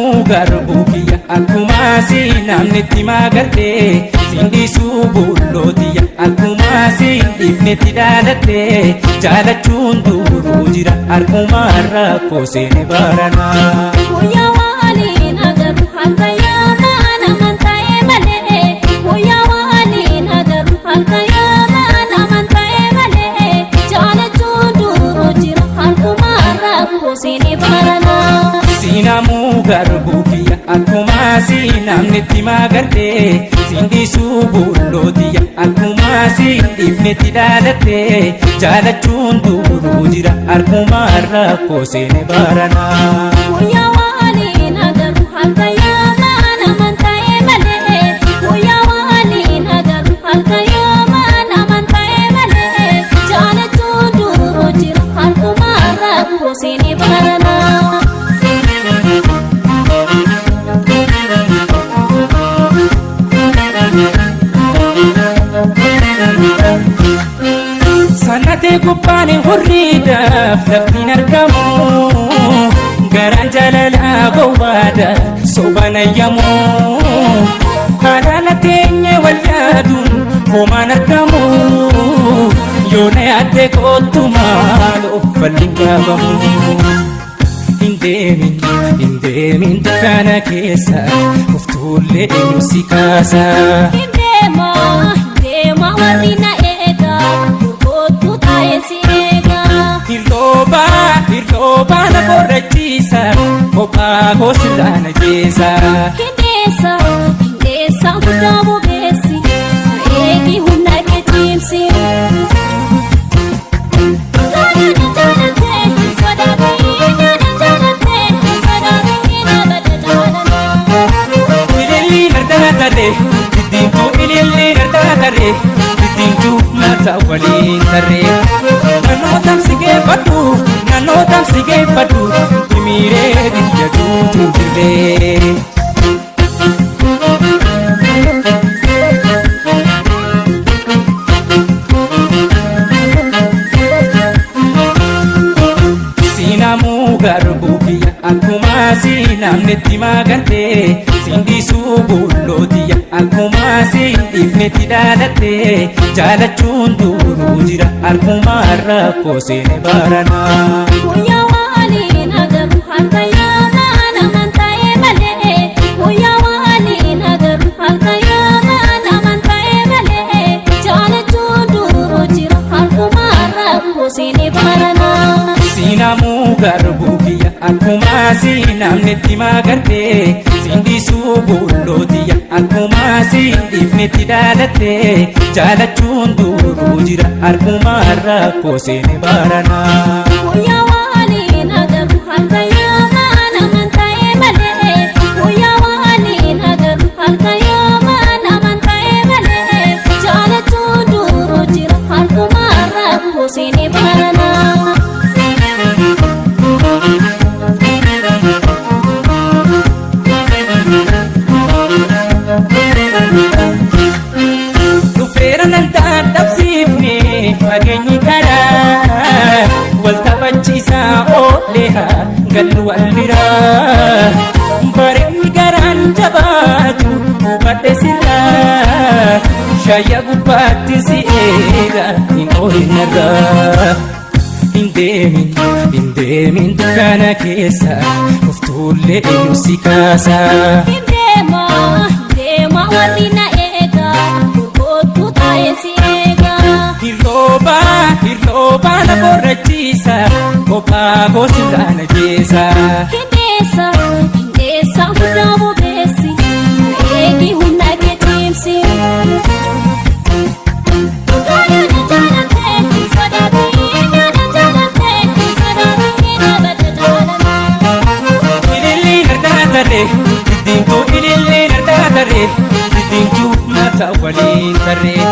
Siinamuu garbuu kiyya akkuma siinamnetti magartee siin dhiisuu bullootiya akkuma siin dhiifnetti dhaalattee jaalachuun duruu jira harkuma rakkoo seene baranaa. Guyyaa waliin agarru halkan yaamaan amantaa'ee malee. Guyyaa waliin agarru halkan yaamaan amantaa'ee malee. Jaalachuun duruu jira harkuma rakkoo seene baranaa. Siinamuu garbuu kiyya akkuma siinamnetti magartee siin dhiisuu bullootiya akkuma siin dhiifnetti dhaalattee jaalachuun duruu jira harkuma rakkoo seene baranaa. Guyyaa waliin agarru halkan yaamaan amantaa'ee malee. Guyyaa waliin agarru halkan yaamaan amantaa'ee malee. Jaalachuun duruu jira harkuma rakkoo seene baranaa. Sannatee gubbaan hurriidhaaf laftiin argamu. Garaan jaalalaa gowwaadha sobaan ayyamu. Haalaala teenyee wal yaaduun homaan argamu. Yoona yaaddee kootu maaloo falli hin dhaabamu. Hin deemin hin deemin dukkana keessa uftuullee eenyu si kaasa. Hin deemaa hin deemaa warri na eegaa gurgurtuu taa'ee si eegaa. Hirroobaa hirroobaa na borrachiisa kophaa koo sirraa na jeesa. Hindeessa hindeessa guddaa bobeessi na eegi humna kee cimsi. Jaalladha jaallattee hin sodaatiin jaalladha jaallattee hin sodaatiin na jaalladha. Ililli nardaa tarree diddiimtuu ililli nardaa tarree diddiimtuu mataa waliin tarree. Naannoo tamsi geeffadhu naannoo tamsi geeffadhu himiiree biyya guutuu dirree. Siinamuu garbuu kiyya akkuma siinamnetti magartee siin dhiisuu bullootiya akkuma siin dhiifnetti dhaalattee jaalachuun duruu jira harkuma rakkoo seene baranaa. Guyyaa waliin agarru halkan yaamaan amantaa'ee malee. Guyyaa waliin agarru halkan yaamaan amantaa'ee malee. Jaalachuun duruu jira harkuma rakkoo seene baranaa. Siinamuu garbuu kiyya akkuma siinamnetti magartee siin dhiisuu bullootiya akkuma siin dhiifnetti dhaalattee jaalachuun duruu jira harkuma rakkoo seene baranaa. Guyyaa waliin agarru halkan yaamaan amantaa'ee malee. Guyyaa waliin agarru halkan yaamaan amantaa'ee malee. Jaalachuun duruu jira harkuma rakkoo seene baranaa. Dhufeera nan dadhabsiifne fageenyi karaa wal taphachiisaa oolee haa gallu wal biraa. Bareedni garaan jabaatu hubadhe sirraa shaayyaa gubbaatti si eega hin oolinarraa. Hin deemin hin deemin dukkana keessa uftuullee eenyu si kaasa. Hin deemaa hin deemaa warri na eegaa gurgurtuu taa'ee si eegaa. Hirroobaa hirroobaa na borrachiisa kophaa koo sirraa na jeesa. Hindeessa hindeessa guddaa bobeessi na eegi humna kee cimsi. Jaalladha jaallattee hin sodaatiin jaalladha jaallattee hin sodaatiin na jaalladha. Ililli nardaa tarree diddiimtuu ililli nardaa tarree diddiimtuu mataa waliin tarree.